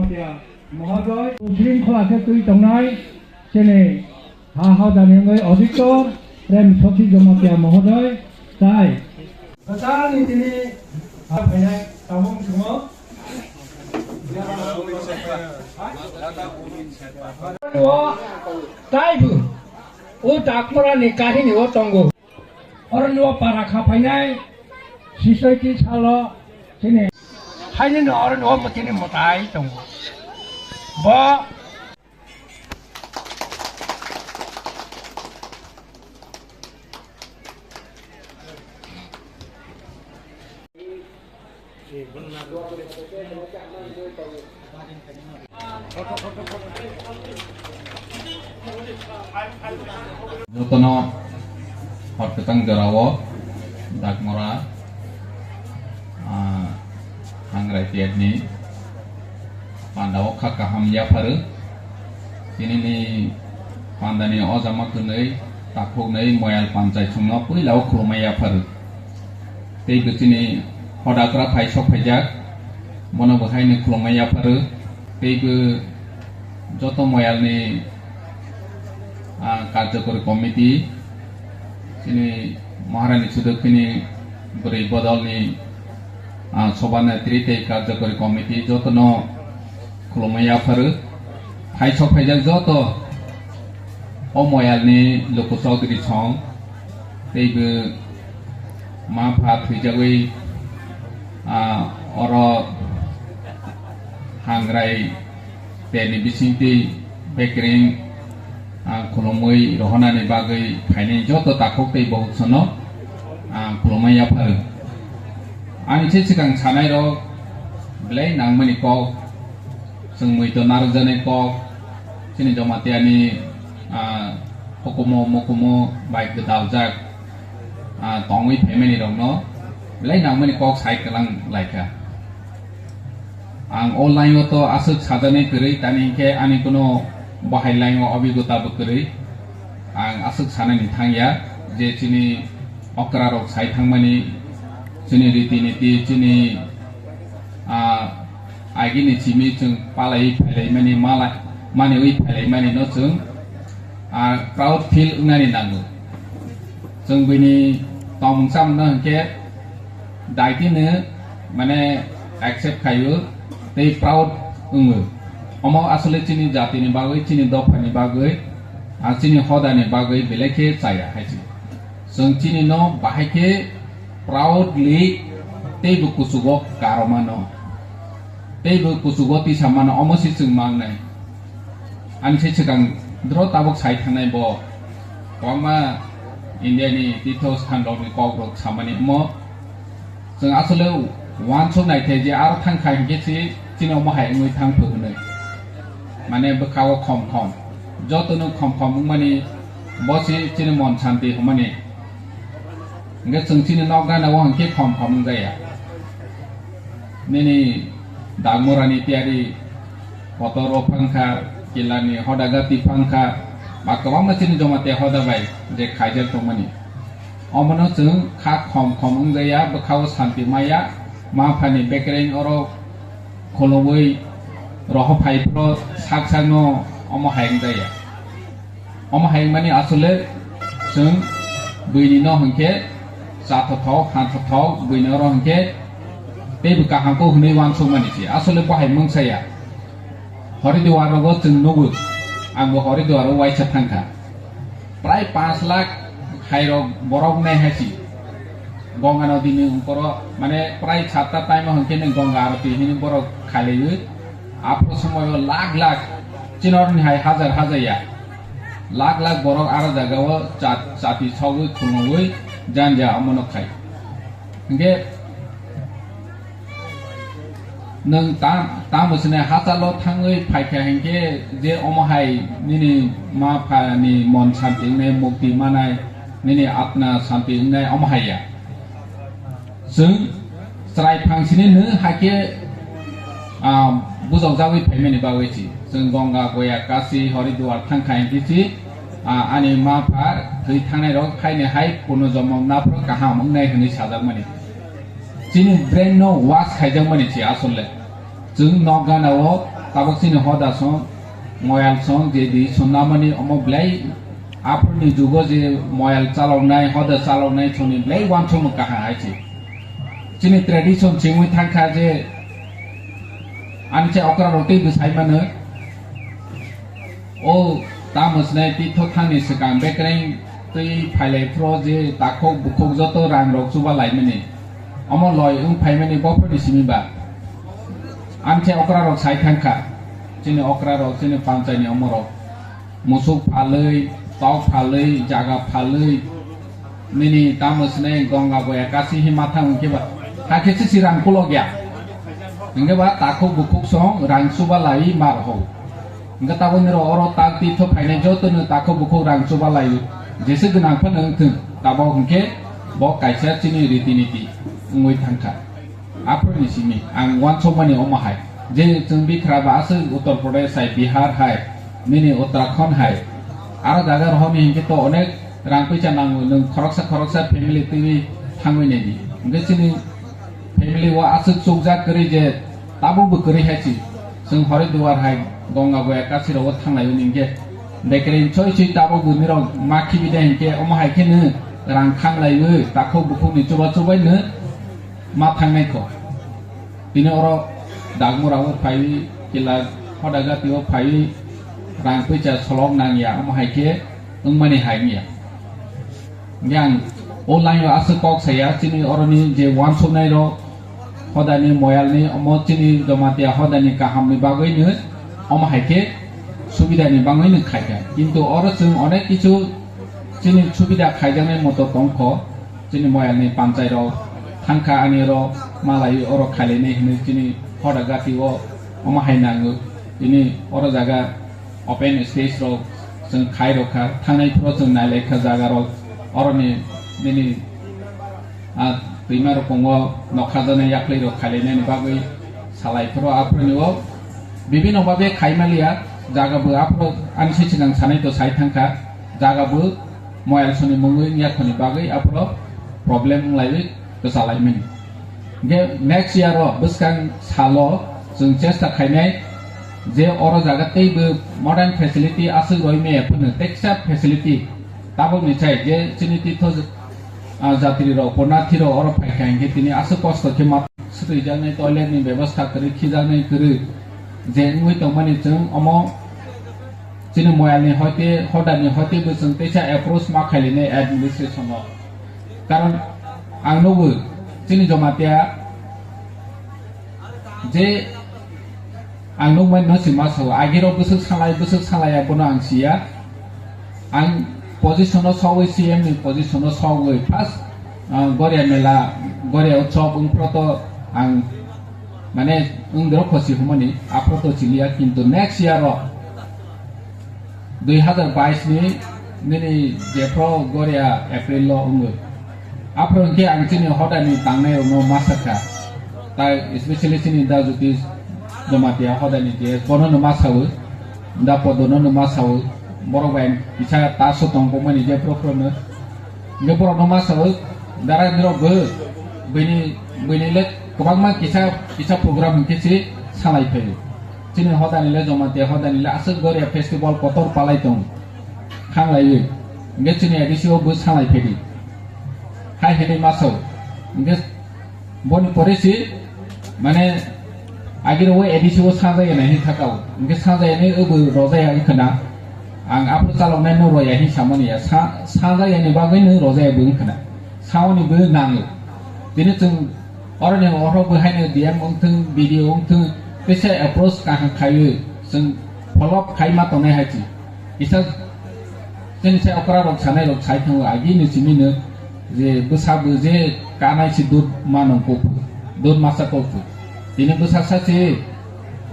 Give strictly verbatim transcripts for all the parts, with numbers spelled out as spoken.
Mohodoy, shringkhola khe twi tongnai, chini ha hodani wngwi auditor Prem Soti Jamatia Mohodoy, tai. Kwtal ni tini ha phainai tabuk chwngno. O taibo o Dakmorani kahini o tongo. Oro no para kha phainai sisoi ti salo chini. Haini no oro no motini motai tongo. Bo Jotono hor kwtang jorao Dakmora, ah, Hangrai Tiyatni pandao kha kaham yapharu. Tinini pandani ojama kwnwi takhuknwi Moyal Panchai songno puilao khulumai yapharu. Tei bo chini hodagra phai sok phaijak, bono bo haino khulumai yapharu. Tei bo joto Moyalni, ah, karjakori committee, chini Maharani Sudokhini bwrwi bodolni, ah, Sobha Netri tei karjakori committee jotono khulumui yapharu. Phai sok phaijak joto o Moyalni luku chowdhury song tei bo ma pha thwijagwi, ah, oro Hangrai terni bisingtwi bekereng, ah, khulumui rohonani bagwi phainai joto takhuk tei bohoksono, ah, khulumui yapharu. Ani se swkang sanairok belai nangmani kok, chwng muitu narwkjaknai kok, chini Jomatiani, ah, hukumu mukumu bai gwdaljak, ah, tongwi phaimani rokno belai nangmani kok sai kwlang laikha. Ang o line o to aswk sajaknai kwrwi, tani hinkhe ani kuno bahai line o obigota bo kwrwi. Ang aswk sanani thangya je chini okra rok sai thangmani, chini riti niti, chini, ah, agini simi chwng palaiwi phailaimani, mala-, maniwi phailaimani no chwng, ah, proud feel wngnani nango. Chwng bini tongmung chamungno hinkhe daitino mane accept khaio tei proud wngo. Omo asole chini jatini bagwi, chini dophani bagwi, ah, chini hodani bagwi belai khe chaya hai se. Chwng chini no bahai khe proudly teibo kuchugo karomano, teibo kuchugo tisamano, omo se chwng mangnai. Ani se swkang dro tabuk sai thangnai bo kwbangma India ni tirtho sthan rok ni kok rok samani omo chwng asole uansuk nai khe je aro thang kha hinkhe se chini omo hai wngwi thang thuk hinwi. Mane bwkha o khom khom, joto no khom khom wngmani bo se chini mon santi hwnmani. Hinkhe chwng chini nok gana o hinkhe khom khom wngjaya. Nini Dagmorani tiyari kotor o phangkha, kilani hoda gati phangkha, ba kwbangma chini Jamatia hoda bai je khaijak tongmani. Omono chwng kha khom khom wngjaya, bwkha o santi maya, ma phani bekereng oro khulumui roho phai phro sak sakno omo hai wngjaya. Omo hai wngmani asole chwng buini no hinkhe chathothok, hanthothok, buini oro hinkhe teibo kaham khe hwnwi uansukmani se. Asole bo hai mungsa ya. Horiduar rogo chwng nugo, angbo Horiduar o waisa thangkha. Prai panch lakh hai rok borok nai hai si. Ganga Nodi ni ungkoro, mane, prai satta time o hinkhe ni Ganga Arati hini borok khailaiwi. Aphuru somoio lakh lakh, chini oroni hai hajar hajar ya. Lakh lakh borok aro jagao chat-, chati sogwi khulumui janja omono khai. Hinkhe nwng ta-, tamo sini hachalo thangwi phaikha hinkhe je omo hai nini ma pha ni mon santi wngnai, mukti manai, nini atma santi wngnai omo hai ya. Chwng chwrai phangsini nw hakhe, ah, bujokjagwi phaimani bagwi si. Chwng Ganga, Goya, Kashi, Horiduar thangkha hinkhe si, ah, ani ma pha thwi thangnai rok haini hai punojomo naphro kaham wngnai hwnwi sajakmani. Chini brain no wash khaijakmani si asole. Chwng nok gana o Tabuk chini hoda song, moyal song, je di sonnamani omo belai aphurni jugo je moyal chaloknai, hoda chaloknai songni belai wansukmung kaham hai se. Chini tradition chimui thangkha je ani se okra rok tei bwsai mano. O tamo swnai tithok thangni swkang bekreng twi phailai phro je takhuk bukhuk joto rang rok chuba laimani. Omo loi wng phaimani bophorni simi ba. Ani se okra rok sai thangkha. Chini okra rok, chini panchai ni omo rok. Musuk phalwi, tok phalwi, jaga phalwi. Nini tamo swnai Ganga boya kasi hi mathang hwnkhe ba. Hakhe se si rang kulok ya. Hwnkhe ba takhuk bukhuk song rang chuba lai mar ho. Hwnkhe tabuk nirok oro tak tithok phainai jotono takhuk bukhuk rang chuba lai. Jese gwnang phano wngthung. Tabuk hwnkhe bo kaisa chini riti niti wngwi thangkha. Aphurni simi ang wansukmani omo hai. Je chwng bikra ba aswk Uttar Pradesh hai, Bihar hai, nini Uttarakhand hai. Aro jaga rohorni hinkhe to onek rang puisa nango, nwng khoroksa khoroksa family twiwi thangwi naidi. Hwnkhe chini family o aswk chukjak kwrwi je tabukbo kwrwi hai si. Chwng Haridwar hai Ganga boya kasi rogo thanglaiwi hinkhe. Bekreng choi choi tabukbo nirok ma khibi de hinkhe omo hai kheno rang khanglaiwi takhuk bukhukni chuba chubaino ma thangnai kho. Tini oro Dagmura o phaiwi, kila Hodagati o phaiwi, rang puisa solok nang ya, omo hai khe wngmani hai wngya. Hwnkhe ang o line o aswk kok saya, chini oroni je wansuknai rok, hodani moyalni, omo chini Jamatia hodani kahamni bagwino, omo hai khe subidani bagwino khaikha. Kintu oro chwng onek kichu chini subida khaijaknai moto tongkho. Chini moyalni panchai rok thangkha, ani oro malai oro khailainai hinwi chini Hodagati o omo hai nango. Tini oro jaga open space rok chwng khai rokha, thangnai phuru chwng nailaikha jaga rok, oroni nini, ah, twima rok kongo nokha jani yaklwi rok khailainani bagwi salai phuru aphuruni o bibino babe khaimaliya jaga bo aphuru ani se sinang sanai to sai thangkha. Jaga bo moyal soni mungwi wngya khoni bagwi aphuru problem wnglaiwi kwchalaimani. Hwnkhe next year o bwskang salo chwng chesta khainai je oro jaga teibo modern facility aswk roi maya phano teksa facility tabukni chai je chini titho, ah, jatri rok, purnathi rok oro phaikha hinkhe tini aswk kosto khe ma swtwijaknai toilet ni bebostha kwrwi, khijaknai kwrwi je wngwi tongmani chwng omo chini moyalni hoite, hodani hoite bo chwng teisa approach ma khailainai administration o. Karon ang nugwi chini Jamatia je ang nukmani no si ma sao, agirok bwswk salai, bwswk salai abono ang siya. Ang position o sogwi, C M ni position o sogwi first, ah, Goria mela, Goria utsob wngphuru to ang mane wngdoro khosi humani aphuru to chiliya, kintu next year o dui hazar bais ni nini jephru Goria April o wngwi. Aphuru hwnkhe ang chini hodani tangnai rokno ma sakha. Tai especially chini Da Jyotish Jamatia hodani je bono no ma sawi. Da Podo no no ma sawi. Borok bai kisa taso tong bomani jephru phuru no. Hwnkhe borok no ma sawi. Dara nirok bo bini, bini le kwbangma kisa, kisa program hwnkhe se salai phaio. Chini hodani le Jamatia hodani le aswk Goria festival kotor palai tong. Khanglaiwi. Hwnkhe chini A D C o bo salai phedi. Hai hinwi ma sao. Hwnkhe boni pore si, mane, agiro o A D C o sajaya nai hin thakao. Hwnkhe sajaya nai obo rojaya wngkha na. Ang aphuru chaloknai no roya hin samani ya. Sa-, sajaya ni bagwi no rojaya bo wngkha na. Saoni bo nango. Tini chwng oroni oro bo haino D M wngthung, B D O wngthung, teisa approach kaham khaiwi chwng follow up khai ma tongnai hai se. Kisa chini se okra rok sanai rok sai thango, agi ni simi no je bwsa bo je kanai se dud mano kok, dud masa kok. Tini bwsa sa se,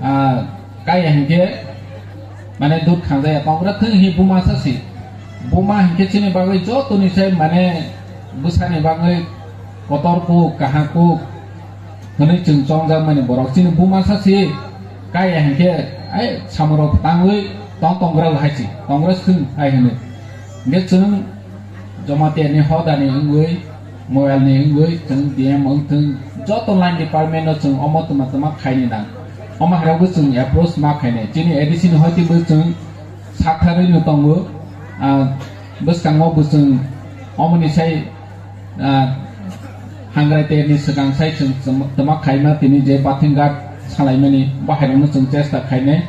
ah, kaya hinkhe mane dud khanjaya tongra thung hi buma sa se. Buma hinkhe chini bagwi joto ni se mane bwsa ni bagwi kotor kuk, kaham kuk, hwnwi chwng chongjakmani borok. Chini buma sa se kaya hinkhe, ai, samurok tangwi tong tongra hai se, tongra swng hai hwnwi. Hinkhe chwng Jamatia ni hodani wngwi, moyal ni wngwi, chwng D M wngthung, joto line department no chwng omo twma twma khaini nang. Omo hai rok bo chwng approach ma khainai. Chini A D C ni hoite bo chwng saktharwi no tongo. Ah, bwskango bo chwng omoni sai, ah, hangrai terni swkang sai chwng chwng twma khaima tini je Bathinghat salaimani bo hai rokno chwng chesta khainai,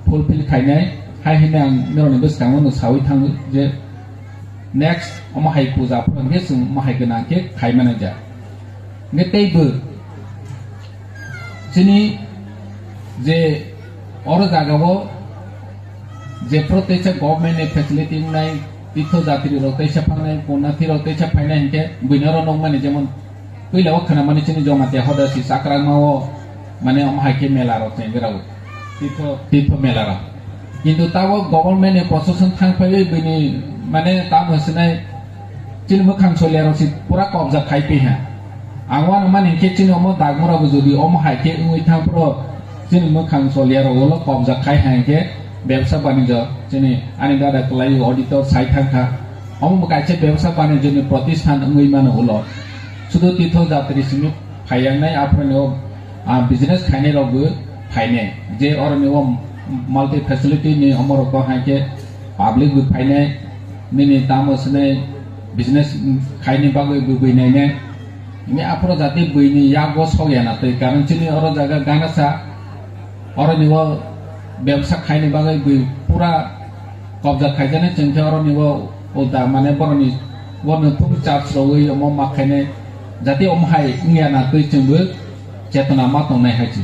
fulfill khainai. Hai hwnwi ang norokni bwskango no sawi thango je next omo hai puja phuru hwnkhe chwng omo hai gwnang khe khaimani ja. Hwnkhe teibo chini je oro jagao je pro teisa government ni facility wngnai, tirtho jatri rok teisa phangnai, punyarthi rok teisa phainai hwnkhe buino oro nukmani, jemon puila o khwnamani chini Jamatia Hoda si Chakrangma o mane omo hai khe mela rok chengwi rw-o, tirtho, tirtho mela rok. Kintu tabo government ni proseson thang phaiwi bini mane tamo sinai chini mwkhang solia rok si pura kobja khai pi ha. Ang uanamani khe chini omo dagmura bo jodi omo hai khe wngwi thang phuru chini mwkhang solia rok ulo kobja khai ha hwnkhe bebsa banijyo chini ani dada kwlai auditor sai thang kha. Omo bo kaisa bebsa banijyo ni protisthan wngwi mano ulo. Sudu tirtho jatri simi phaiyangnai aphuru ni o, ah, business khainai rok bo phainai. Je oro ni o multi facility ni omo rok bo hai khe public bo phainai, nini tamo swnai business khaini bagwi bo bui nainai. Ni aphuru jati buini yago sokya na twi, karon chini oro jaga ganasa, oro ni o bebsa khaini bagwi bui pura kobja khaijaknai chwng khe oro ni o ulta mane boroni boroni thum charge rogwi omo ma khainai jati omo hai wngya na twi chwngbo chetona ma tongnai hai se.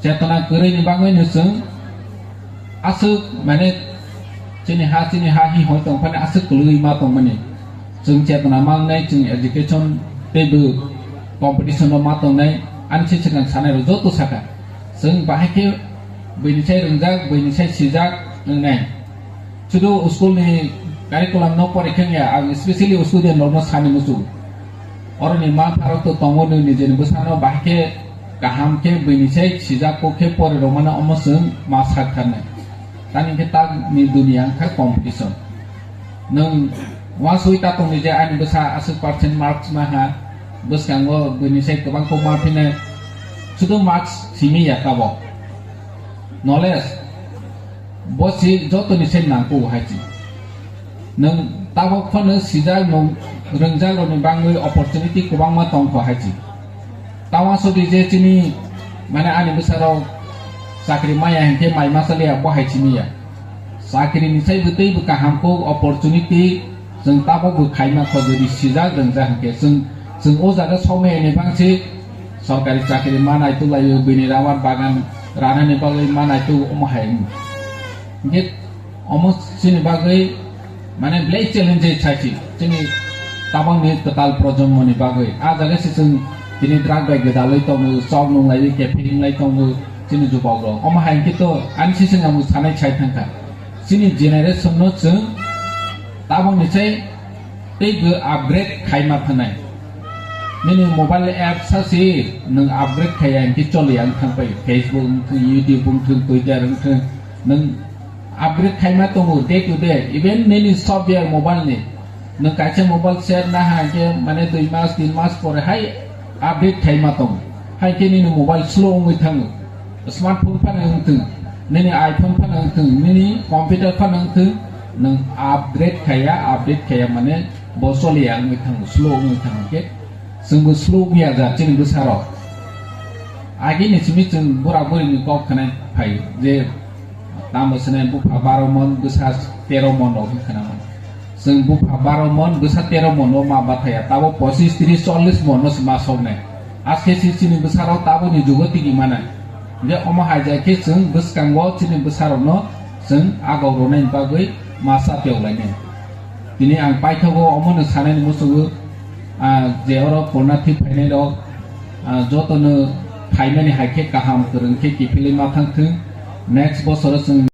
Chetona kwrwini bagwino chwng aswk, mane, chini ha, chini ha hi hoi tong phani aswk kwlwngwi ma tongmani. Chwng chetona ma wngnai, chwng education tei bo competition-o ma tongnai, ani se swkang sanai rok joto sakha. Chwng bahai khe buini sai rwngjak, buini sai sijak wngnai. Sudu school ni curriculum no pore khe wngya, ang specially o student rok no sani muchungo. Oro ni ma pharok to tongo, nini nijeni bwsano bahai khe kaham khe buini sai sijak kok khe pore rwmano omo chwng ma sak tharnai. Tani khe tak ni dunia wngkha competition. Nwng uansugwi ta tongdi je ani bwsa aswk percent marks ma ha, bwskango buini sai kwbang kok ma phinai, sudu marks simi ya tabok. Knowledge, bo si jotoni se nangkuk hai se. Nwng tabok phano sijak, nwng rwngjak rokni bangwi opportunity kwbangma tongkho hai se. Tamo sodi je chini, mane, ani bwsarok chakri maya hinkhe mai ma chaliya, bo hai simi ya. Chakri ni sai bo tei bo kaham kok opportunity chwng tabok bo khaima kho, jodi sijak rwngjak hinkhe chwng, chwng o jaga somai ni bangsi sorkari chakri ma naituk laio, bini rabar bagan ranani bagwi ma naituk omo hai wng. Hinkhe omo chini bagwi mane belai challenge sai si chini tabangni kwtal projonmoni bagwi. A jaga se chwng tini drug bai gwdalwi tongo, chok nung laiwi kephi wnglai tongo chini jubokrok. Omo hai hinkhe to ani se chwng ang sanai sai thangkha. Chini generation no chwng tabangni sai tei bo upgrade khaima phanai. Nini mobile app sa si nwng upgrade khaiya hinkhe choliya wng thang pai. Facebook wng thung, YouTube wng thung, Twitter wng thung, nwng upgrade khaima tongo day to day. Even nini software mobile ni, nwng kaisa mobile set na ha hinkhe mane dui mas, tin mas pore hai update khaima tongo. Hai khe nini mobile slow wngwi thango. Smartphone phano wng thung, nini iPhone phano wng thung, nini computer phano wng thung, nwng upgrade khaiya, update khaiya mane bo choliya wngwi thango, slow wngwi thango khe, chwngbo slow wngya ja chini bwsarok. Agini simi chwng bura burini kok khwnai phai je tamo swnai bupha baro mon, bwsa tero mon rok wng khna mano. Chwng bupha baro mon, bwsa tero mon o ma bathaya, tabo pochis, tris, chollis mon no se ma soknai. Aske si chini bwsarok taboni jugo tigi manai. Je omo hai jai khe chwng bwskango chini bwsarokno chwng agok rwnaini bagwi ma sa tewlainai. Tini ang paithago omono sanaini muchungo, ah, je oro purna thwi phainai rok, ah, jotono phaimani hai khe kaham kwrwng khe kiphilwi ma thang thung. Next bosoro chwng